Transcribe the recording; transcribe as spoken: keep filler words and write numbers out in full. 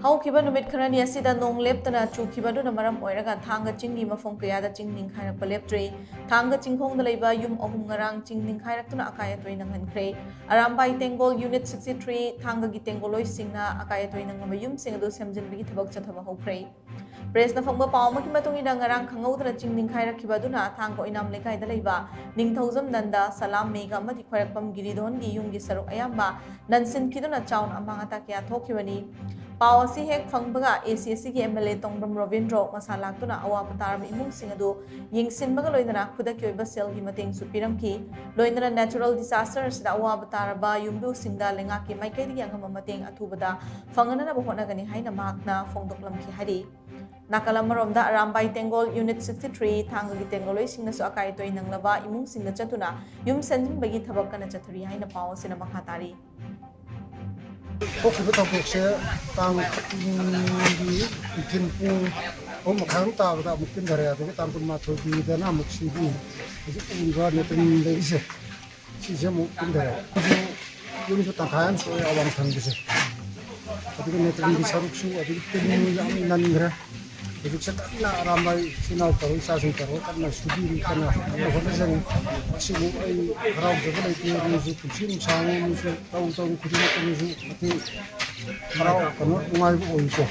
ꯍꯧꯈꯤꯕ ꯅꯨꯃꯤꯠ ꯈꯔꯅꯤ ꯑꯁꯤꯗ ꯅꯣꯡ ꯂꯦꯞꯇꯅ ꯆꯨꯈꯤꯕ ꯑꯗꯨꯅ ꯃꯔꯝ ꯑꯣꯏꯔꯒ ꯊꯥꯡꯒ ꯆꯤꯡꯒꯤ ꯃꯐꯝ ꯀꯌꯥꯗ ꯆꯤꯡ ꯅꯤꯡꯈꯥꯏꯔꯛꯄ ꯂꯦꯞꯇ꯭ꯔꯤ꯫ ꯊꯥꯡꯒ ꯆꯤꯡꯈꯣꯡꯗ ꯂꯩꯕ ꯌꯨꯝ ꯑꯍꯨꯝ ꯉꯔꯥꯡ ꯆꯤꯡ ꯅꯤꯡꯈꯥꯏꯔꯛꯇꯨꯅ ꯑꯀꯥꯏ ꯑꯇꯣꯏ ꯅꯪꯍꯟꯈ꯭ꯔꯦ꯫ ꯑꯔꯥꯝꯕꯥꯏ ꯇꯦꯡꯒꯣꯜ ꯌꯨꯅꯤꯠ sixty three ꯊꯥꯡꯒꯒꯤ ꯇꯦꯡꯒꯣꯜꯂꯣꯏꯁꯤꯡꯅ ꯑꯀꯥꯏ ꯑꯇꯣꯏ ꯅꯪꯂꯕ ꯌꯨꯝꯁꯤꯡ ꯑꯗꯨ ꯁꯦꯝꯖꯤꯟꯕꯒꯤ ꯊꯕꯛ ꯆꯠꯊꯕ ꯍꯧꯈ꯭ꯔꯦ꯫ ꯄ꯭ꯔꯦꯁꯅ ꯐꯪꯕ ꯄꯥꯎ ꯑꯃꯒꯤ ꯃꯇꯨꯡ ꯏꯟꯅ, ꯉꯔꯥꯡ ꯈꯪꯍꯧꯗꯅ ꯆꯤꯡ ꯅꯤꯡꯈꯥꯏꯔꯛꯈꯤꯕ ꯑꯗꯨꯅ ꯊꯥꯡꯒ ꯑꯣꯏꯅꯥꯝ ꯂꯩꯀꯥꯏꯗ ꯂꯩꯕ ꯅꯤꯡꯊꯧꯖꯝ ꯅꯟꯗ, ꯁꯂꯥꯝ ꯃꯦꯘ ꯑꯃꯗꯤ ꯈ꯭ꯋꯥꯏꯔꯥꯛꯄꯝ ꯒꯤꯔꯤꯙꯣꯟꯒꯤ ꯌꯨꯝꯒꯤ ꯁꯔꯨꯛ ꯑꯌꯥꯝꯕ ꯅꯟꯁꯤꯟꯈꯤꯗꯨꯅ ꯆꯥꯎꯅ ꯑꯃꯥꯡ ꯑꯇꯥ ꯀꯌꯥ ꯊꯣꯛꯈꯤꯕꯅꯤ꯫ ꯄꯥꯎ ꯑꯁꯤ ꯍꯦꯛ ꯐꯪꯕꯒ ACACꯒꯤ MLA ꯇꯣꯡꯕ꯭ꯔꯝ ꯔꯣꯕꯤꯟꯗ꯭ꯔꯣ ꯃꯁꯥ ꯂꯥꯛꯇꯨꯅ ꯑꯋꯥꯕ ꯇꯥꯔꯕ ꯏꯃꯨꯡꯁꯤꯡ ꯑꯗꯨ ꯌꯦꯡꯁꯤꯟꯕꯒ ꯂꯣꯏꯅꯅ ꯈꯨꯗꯛꯀꯤ ꯑꯣꯏꯕ ꯁꯦꯜꯒꯤ ꯃꯇꯦꯡꯁꯨ ꯄꯤꯔꯝꯈꯤ꯫ ꯂꯣꯏꯅꯅ natural disaster ꯑꯁꯤꯗ ꯑꯋꯥꯕ ꯇꯥꯔꯕ ꯌꯨꯝꯕꯨꯁꯤꯡꯗ ꯂꯩꯉꯥꯛꯀꯤ ꯃꯥꯏꯀꯩꯗꯒꯤ ꯑꯉꯝꯕ ꯃꯇꯦꯡ ꯑꯊꯨꯕꯗ ꯐꯪꯍꯟꯅꯕ ꯍꯣꯠꯅꯒꯅꯤ ꯍꯥꯏꯅ ꯃꯍꯥꯛꯅ ꯐꯣꯡꯗꯣꯛꯂꯝꯈꯤ ꯍꯥꯏꯔꯤ꯫ ꯅꯥꯀꯜ ꯑꯃꯔꯣꯝꯗ, ꯑꯔꯥꯝꯕꯥꯏ ꯇꯦꯡꯒꯣꯜ ꯌꯨꯅꯤꯠ sixty three ꯊꯥꯡꯒꯒꯤ ꯇꯦꯡꯒꯣꯜꯂꯣꯏꯁꯤꯡꯅꯁꯨ ꯑꯀꯥꯏ ꯑꯇꯣꯏ ꯅꯪꯂꯕ ꯏꯃꯨꯡꯁꯤꯡꯗ ꯆꯠꯇꯨꯅ ꯌꯨꯝ ꯁꯦꯝꯖꯤꯟꯕꯒꯤ ꯊꯕꯛ ꯀꯟꯅ ꯆꯠꯊꯔꯤ ꯍꯥꯏꯅ ꯄꯥꯎ ꯑꯁꯤꯅ ꯃꯈꯥ ꯇꯥꯔꯤ꯫ ꯊꯣꯛꯈꯤꯕ ꯊꯧꯗꯣꯛꯁꯦ ꯇꯥꯡ ꯀꯨꯟꯒꯤ ꯅꯨꯡꯊꯤꯜ ꯄꯨꯡ ꯑꯍꯨꯝ ꯃꯈꯥꯏꯃꯨꯛ ꯇꯥꯕꯗ ꯑꯃꯨꯛ ꯀꯤꯟꯊꯔꯦ, ꯑꯗꯒꯤ ꯇꯥꯡ ꯀꯨꯟꯃꯥꯊꯣꯏꯒꯤꯗꯅ ꯑꯃꯨꯛ ꯁꯤꯒꯤ ꯍꯧꯖꯤꯛ ꯎꯔꯤꯕ ꯅꯦꯇ꯭ꯔꯤꯟ ꯂꯩꯔꯤꯁꯦ, ꯁꯤꯁꯦ ꯑꯃꯨꯛ ꯀꯤꯟꯊꯔꯦ꯫ ꯑꯗꯨ ꯌꯨꯝꯁꯨ ꯇꯪꯈꯥꯏ ꯑꯃ ꯁꯣꯛꯑꯦ ꯑꯋꯥꯡ ꯊꯪꯕꯁꯦ, ꯑꯗꯨꯒ ꯅꯦꯇ꯭ꯔꯤꯟꯒꯤ ꯁꯔꯨꯛꯁꯨ ꯑꯗꯨꯒꯤ ꯇꯤꯟ ꯌꯥꯝ ꯅꯟꯈ꯭ꯔꯦ꯫ ꯍꯧꯖꯤꯛꯁꯦ ꯀꯟꯅ ꯑꯔꯥꯝꯕꯥꯏ ꯏꯆꯤꯟ ꯏꯅꯥꯎ ꯇꯧꯔ, ꯏꯆꯥꯁꯤꯡ ꯇꯧꯔ ꯀꯟꯅ ꯁꯨꯕꯤꯔꯤ, ꯀꯟꯅ ꯍꯣꯠꯅꯖꯔꯤ꯫ ꯃꯁꯤꯕꯨ ꯑꯩ ꯍꯔꯥꯎꯖꯕ ꯂꯩꯇꯦ꯫ ꯃꯣꯏꯁꯨ ꯄꯨꯟꯁꯤ ꯅꯨꯡꯁꯥꯡꯅ ꯃꯣꯏꯁꯨ ꯇꯧ ꯇꯧ ꯈꯨꯗꯤꯡꯃꯛꯇ ꯃꯣꯏꯁꯨ ꯃꯇꯦꯡ ꯍꯔꯥꯎ ꯀꯩꯅꯣ ꯅꯨꯡꯉꯥꯏꯕ ꯑꯣꯏꯀꯣ꯫